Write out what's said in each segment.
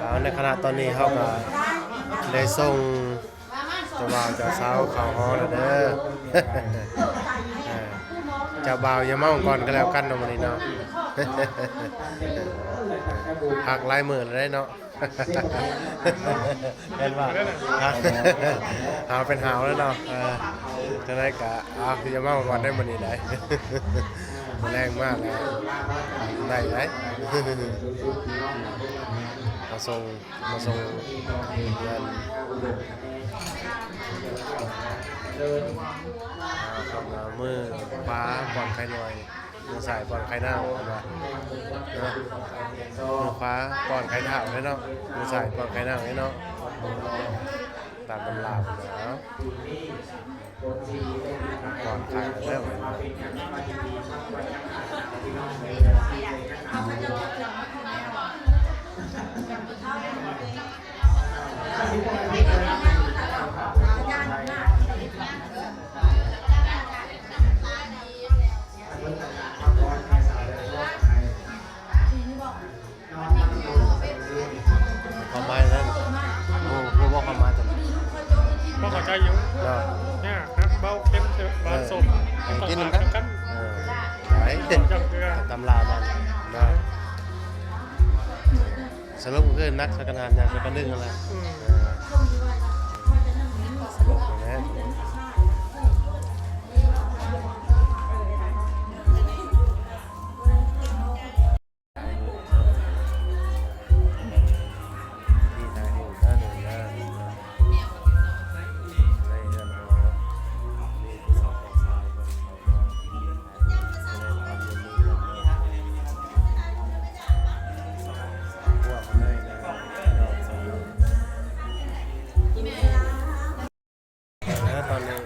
ເອົາ ໃນຂະນະຕອນນີ້ເຮົາກໍໄດ້ສົ່ງເຈົ້າບ່າວເຈົ້າສາວເຂົ້າຫໍແລ້ວເດີ. ເຈົ້າບ່າວຢ່າເມົາກ່ອນກໍແລ້ວກັນເນາະມື້ນີ້ເນາະ. ພັກຫຼາຍມື້ແລ້ວເດ້ເນາະ. ແມ່ນວ່າຫາວເປັນຫາວແລ້ວເນາະ. ເອີ ຈັ່ງໃດກະ ເອົາ ຢ່າເມົາກ່ອນໄດ໋ມື້ນີ້ໄດ໋. ມື້ແລງມາແລ້ວໄດ້ໄດ໋. ມາສົ່ງ ມາສົ່ງເຮືອນ. ເອົາ ເຂົ້າມາ ມືຂວາປ້ອນໄຂ່ນ້ອຍ ມືຊ້າຍປ້ອນໄຂ່ນາງ ເພິ່ນວ່າເນາະ. ມືຂວາປ້ອນໄຂ່ທ້າວເດ້ເນາະ ມືຊ້າຍປ້ອນໄຂ່ນາງເດ້ເນາະ. ຕາມຕຳລາເພິ່ນວ່າ ເອົາ ປ້ອນໄຂ່ແລ້ວ. ຄວາມໝາຍນັ້ນ ຮູ້ ຮູ້ບໍ່ຄວາມໝາຍຕົວນັ້ນ? ພໍເຂົ້າໃຈຢູ່ເນາະ. ຍາກ ໜັກ ເບົາ ເຄັມ ເອີ ຫວານ ເອີ ສົ້ມ ໃຫ້ກິນນຳກັນ ຕ້ອງຫວານນຳກັນ. ເອີ ໄດ້ ຕຳລາມັນເນາະ. ສະຫຼຸບກໍຄືໜັກໃສ່ກັນຫາມ ຍາກໃສ່ກັນດຶງຫັ້ນແຫຼະ. ອືມ ເອີ ສະຫຼຸບຫັ້ນແຫຼະ. ເອີ ຕອນນີ້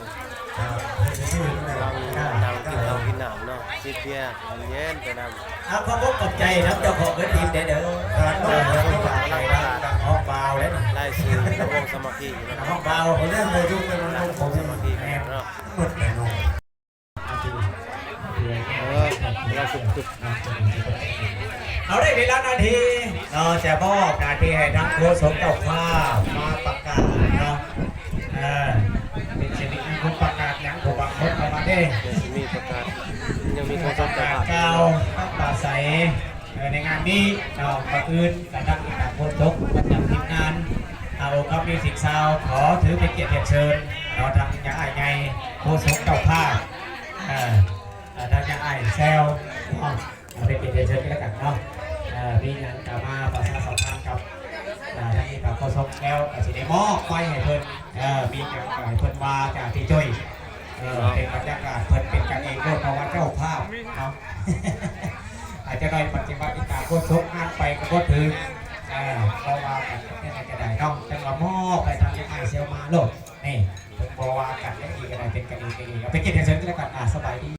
ກຳລັງນັ່ງກິນເຫຼົ້າກິນນ້ຳເນາະ ຈິບເບຍເຢັນໄປນຳ. ເອົາ ຂອບອົກຂອບໃຈນຳເຈົ້າຂອງເງິນທີມແດ່ເດີ. ເອີ ຮອງບ່າວເດ້ ລາຍຊື່ລຳວົງສາມັກຄີຢູ່ເນາະ. ຮອງບ່າວ ເລື່ອງໂມຍຸກເປັນລຳວົງຂອງສາມັກຄີເນາະ. ເອີ ເອົາ ໄດ້ເວລານາທີເນາະ ຈະມອບໜ້າທີ່ໃຫ້ທາງໂຄສົກເຈົ້າພາບມາປະກາດເນາະ. ເອີ ເປັນສິລິມຸງຄຸນປະກາດຫຍັງ ຜູ້ບາງຄົນເຂົ້າມາເດ້ ເປັນສິລິປະກາດ ຍັງມີໂຄສົກເຈົ້າພາບ ກ່າວປາໄສ ເອີ ໃນງານນີ້ເນາະ. ກ່ອນອື່ນກະທັກທາຍໂຄສົກປະຈຳທີມງານ ອາໂອ ກັບ ມິວສິກຊາວ ຂໍຖືເປັນກຽດຮຽນເຊີນເນາະ ທາງຍາອ້າຍໃຫຍ່ໂຄສົກເຈົ້າພາບ ເອີ ເອີ ທາງຍາອ້າຍແຊວເນາະ. ເອົາ ເປັນກຽດຮຽນເຊີນກັນແລ້ວກັນເນາະ. ເອີ ມີຫຍັງກະມາປະຊາສຳພັນກັບ ເອີ ທາງນີ້ກະໂຄສົກແລ້ວກະຊິໄດ້ມອບໄມໃຫ້ເພິ່ນ. ເອີ ມີຫຍັງກະໃຫ້ເພິ່ນວ່າຈາຕິຈຸ້ຍ. ເອີ ເປັນບັນຍາກາດເພິ່ນເປັນກັນເອງໂລດ ເພາະວ່າເຈົ້າພາບເນາະ. ອາດຈະໄດ້ປະຕິບັດຕາມໂຄສົກງານໄປກະບໍ່ຖືກ. ເອີ ເພາະວ່າກະເປັນໄປກະໄດ້ເນາະ ຈັ່ງວ່າມອບໄປທາງຍາອ້າຍແຊວມາໂລດ. ນີ້ ເພິ່ນບໍ່ວ່າກັນ ເປັນກັນເອງກະໄດ້ ເປັນກັນເອງກະດີ. ເອົາ ເປັນກຽດຮຽນເຊີນກັນແລ້ວກັນ. ອາ ສະບາຍດີ.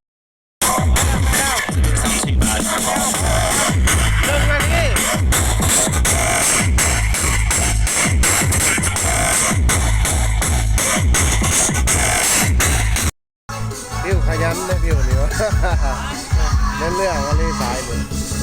ຜິວຂະຫຍັນເດ້ ຜິວນີ້ ແມ່ນເລື່ອງອີ່ຫຼີສາຍນີ້.